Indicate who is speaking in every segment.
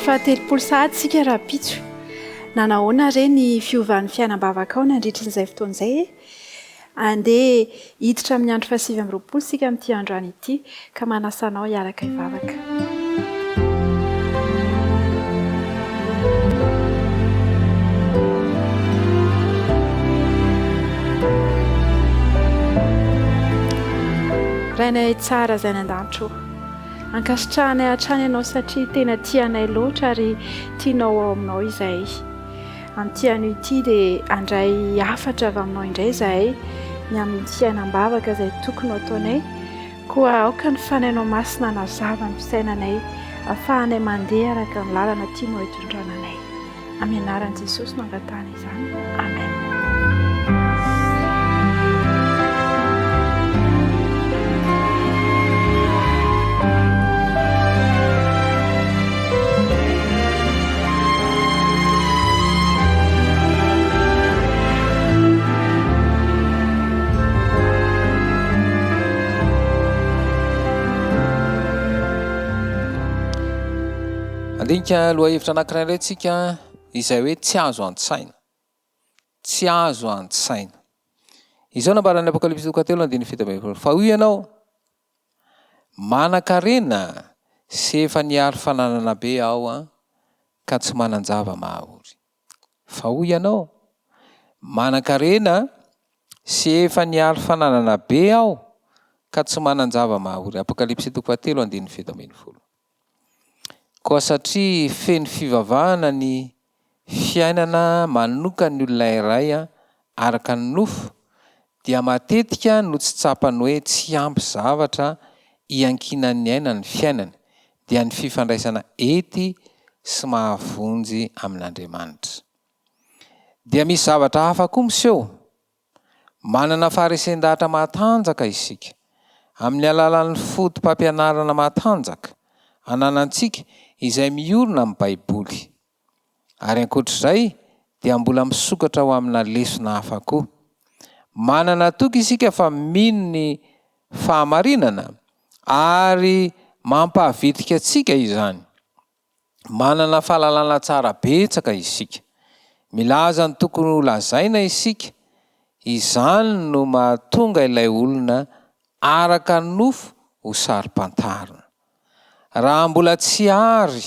Speaker 1: fahatelopolo sahady isika rahampitso. Nanahoana re ny fiovan'ny fiainam-bavakao nandritra izay fotoana izay e? Andeha hiditra amin'ny andro fahasivy amby 20 isika amin'ity androany ity ka manasa anao hiaraka hivavaka. Rainay tsara izay any an-danitra ô, ankasitrahanay hatrany Ianao satria tena tia anay loatra ary tianao ao aminao izahay. Amin'ity anio ity dia handray hafatra avy aminao indray izahay ny amin'ny fiainam-bavaka izay tokony ho ataonay. Koa aoka ny Fanahinao Masina hanazava ny fisainanay, ahafahanay mandeha araka ny lalana tianao hitondrana anay. Amin'ny anaran'i Jesosy no angatahana izany. Amen.
Speaker 2: Handinika lohahevitra anankiray indray tsika izay hoe tsy azo an-tsaina. Tsy azo an-tsaina. Izao nambaran'ny Apokalypsy toko fahatelo andininy 17. Fa hoy ianao, Manan-karena sy efa nihary fananana be aho an, ka tsy manan-java-mahaory. Fa hoy ianao, Manan-karena sy efa nihary fananana be aho, ka tsy manan-java-mahaory. Apokalypsy toko fahatelo andininy 17. Koa satria feno fivavahana ny fiainana manokan'ny olona iray araka ny nofo dia matetika no tsy tsapany hoe tsy ampy zavatra iankinan'ny aina ny fiainany, dia ny fifandraisana ety sy mahavonjy amin'Andriamanitra. Dia misy zavatra hafa koa miseho. Manana faharesen-dahatra matanjaka isika, amin'ny alalan'ny fotopampianarana matanjaka ananantsika izay miorina amin'ny Baiboly. Ary ankoatr'izay dia mbola misokatra ho amina lesona hafa koa. Manana toky isika fa mino ny fahamarinana ary mampahavitrika antsika izany. Manana fahalalana tsara betsaka isika. Milaza ny tokony ho lazaina isika. Izany no mahatonga ilay olona araka ny nofo ho saro-pantarina. Raha mbola tsy ary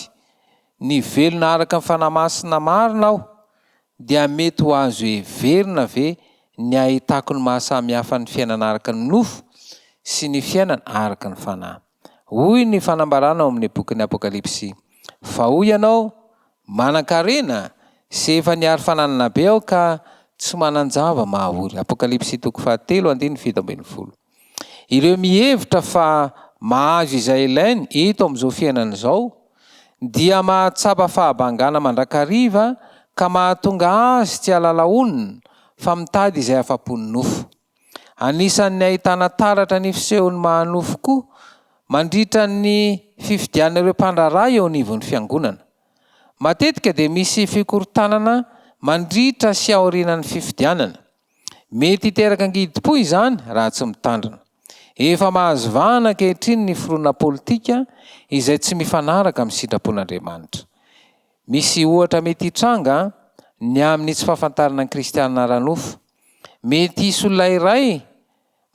Speaker 2: ny velona araka ny Fanahy Masina marina aho, dia mety ho azo heverina ve ny hahitako ny maha-samihafa ny fiainana araka ny nofo sy ny fiainana araka ny Fanahy? Hoy ny fanambarana ao amin'ny bokin'ny Apokalypsy, Fa hoy ianao, Manan-karena sy efa niary fananana be aho ka tsy manan-java-mahaory. Apokalypsy toko fahatelo andininy 17. Ireo mihevitra fa mahazo izay ilainy eto amin'izao fiainana izao dia mahatsapa fahabangana mandrakariva ka mahatonga azy tsy hahalala honina fa mitady izay afa-po ny nofo. Anisan'ny ahitana taratra ny fisehon'ny maha-nofo koa mandritra ny fifidianana ireo mpandraharaha eo anivon'ny fiangonana. Matetika dia misy fikorontanana mandritra sy aorianan'ny fifidianana. Mety hiteraka angidim-po izany raha tsy mitandrina. Efa mahazo vahana ankehitriny ny fironana politika izay tsy mifanaraka amin'ny sitrapon'Andriamanitra. Misy ohatra mety hitranga ny amin'ny tsy fahafantarana ny kristiana ara-nofo. Mety hisy olona iray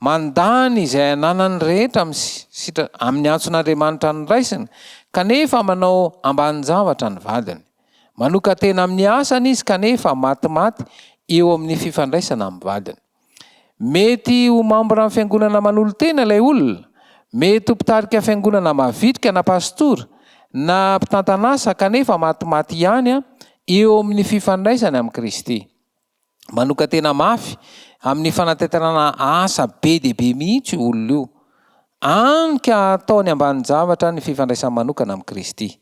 Speaker 2: mandany izay ananany rehetra amin'ny sitra, amin'ny antson'Andriamanitra noraisiny, kanefa manao ambanin-javatra ny vadiny. Manokan-tena amin'ny asany izy kanefa matimaty eo amin'ny fifandraisana amin'ny vadiny. Mety ho mambran'ny fiangonana manolo-tena ilay olona, mety ho mpitarika fiangonana mavitrika na pastora, na mpitantan'asa kanefa matimaty ihany eo amin'ny fifandraisany amin'i Kristy. Manokan-tena mafy amin'ny fanatanterahana asa be dia be mihitsy io olona io, hany ka ataony ambanin-javatra ny fifandraisany manokana amin'i Kristy.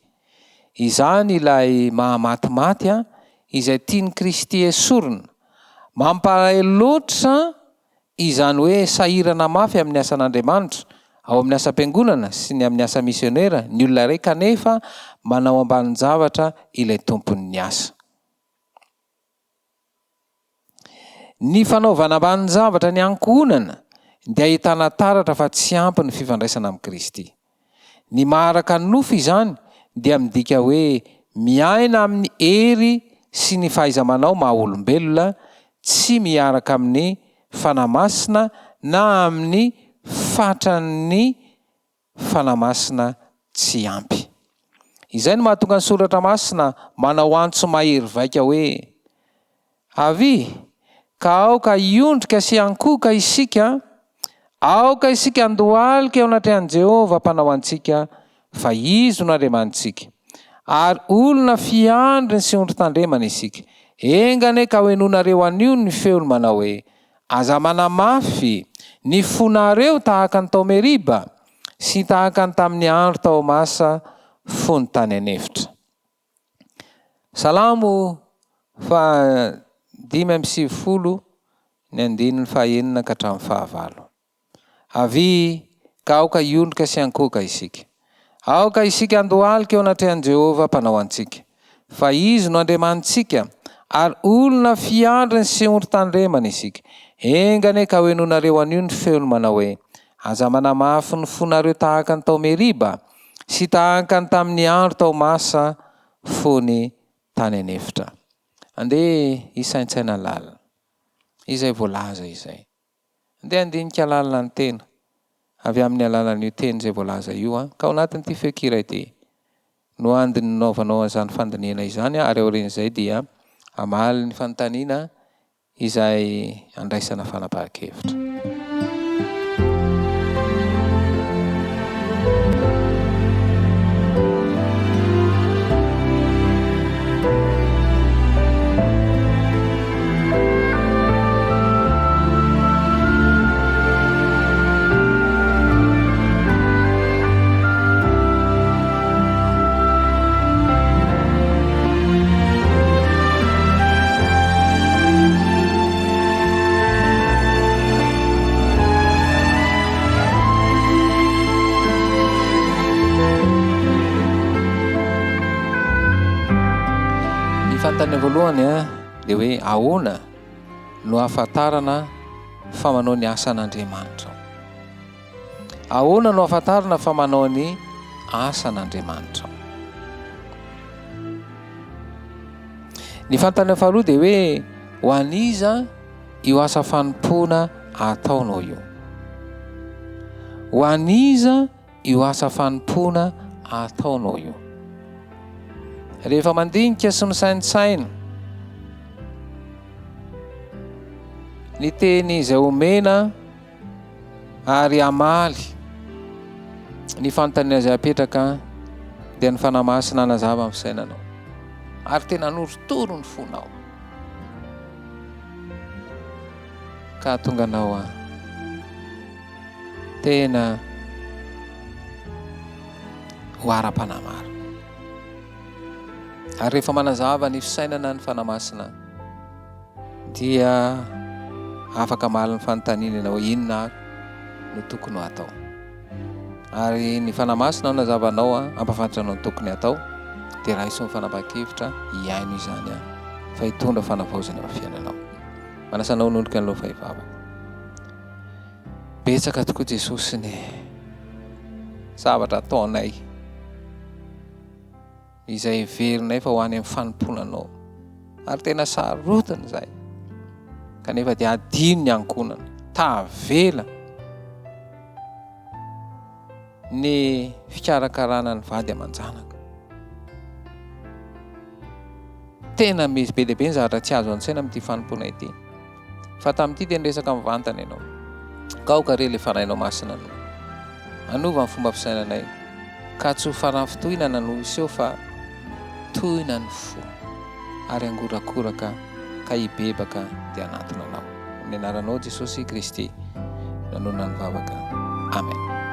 Speaker 2: Izany ilay mahamatimaty izay tian'i Kristy esorina. Mampalahelo loatra izany hoe sahirana mafy amin'ny asan'Andriamanitra, ao amin'ny asam-piangonana sy ny amin'ny asa misionera ny olona iray kanefa manao ambanin-javatra ilay tompon'ny asa. Ny fanaovana ambanin-javatra ny ankohonana dia ahitana taratra fa tsy ampy ny fifandraisana amin'i Kristy. Ny maha-araka ny nofo izany dia midika hoe Miaina amin'ny hery sy ny fahaiza-manao maha olombelona tsy miaraka amin'ny Fanahy Masina na amin'ny fatran'ny Fanahy Masina tsy ampy. Izay no mahatonga ny Soratra Masina manao antso mahery vaika hoe, Avia, ka aoka hiondrika sy hankohoka isika, aoka isika handohalika eo anatrehan'i Jehovah Mpanao antsika, fa Izy no Andriamanitsika. Ary olona fiandriny sy ondry tandremana isika. Enga anie ka hohenoinareo anio ny feony manao hoe, Aza manamafy ny fonareo tahaka ny tao Meriba, sy tahaka ny tamin'ny andro tao Masa fony tany an'efitra. Salamo faha 95 ny andininy faha-6 ka hatramin'ny fahavalo. Avia, ka aoka hiondrika sy hankohoka isika. Aoka isika handohalika eo anatrehan'i Jehovah Mpanao antsika, fa Izy no Andriamanitsika, ary olona fiandriny sy ondry tandremany isika. Enga anie ka hohenoinareo anio ny feony manao hoe, Aza manamafy ny fonareo tahaka ny tao Meriba, sy tahaka ny tamin'ny andro tao Masa fony tany an'efitra. Andeha hisaintsaina lalina izay voalaza izay. Andeha handinika lalina ny tena avy amin'ny alalan'io teny izay voalaza io an! Ka ao anatin'ity feon-kira ity no andininaovanao an'izany fandinihana izany ary aorian'izay dia hamaly ny fanontaniana izay andraisana fanapahan-kevitra. Ny fanontaniana voalohany dia hoe ahoana no ahafantarana fa manao ny asan'Andriamanitra aho? Ahoana no ahafantarana fa manao ny asan'Andriamanitra aho? Ny fanontaniana faharoa dia hoe ho an'iza io asa fanompoana ataonao io? Ho an'iza io asa fanompoana ataonao io. Rehefa mandinika sy misaintsaina ny teny izay omena ary hamaly ny fanontaniana izay apetraka dia ny Fanahy Masina hanazava ny fisainanao ary tena hanorotoro ny fonao ka hahatonga anao Tena ho ara-panahy marina. Ary rehefa manazava ny fisainana ny Fanahy Masina dia afaka hamaly ny fanontaniana ianao hoe inona ary no tokony ho atao. Ary ny Fanahy Masina hanazava anao, hampahafantatra anao ny tokony hatao, dia raiso ny fanapahan-kevitra hihaino izany fa hitondra fanavaozana eo amin'ny fiainanao. Manasa anao hanondrika ny loha fa hivavaka. Betsaka tokoa Jesosy ny zavatra ataonay izay heverinay fa ho any amin'ny fanompoana Anao ary tena sarotiny izay kanefa dia adino ny ankohonana tavela ny fikarakarana ny vady aman-janaka tena misy be dia be ny zavatra tsy azo an-tsaina amin'ity fanompoana ity Fa tamin'ity dia niresaka mivantana ianao. Ka aoka re ilay Fanahinao Masina no hanova ny fomba fisainanay, ka tsy ho faranfitohinana no hiseho fa tohina ny fo ary hangorakoraka ka hibebaka dia hanatona Anao. Amin'ny anaranao Jesosy Kristy no anonona ny vavaka. Amen.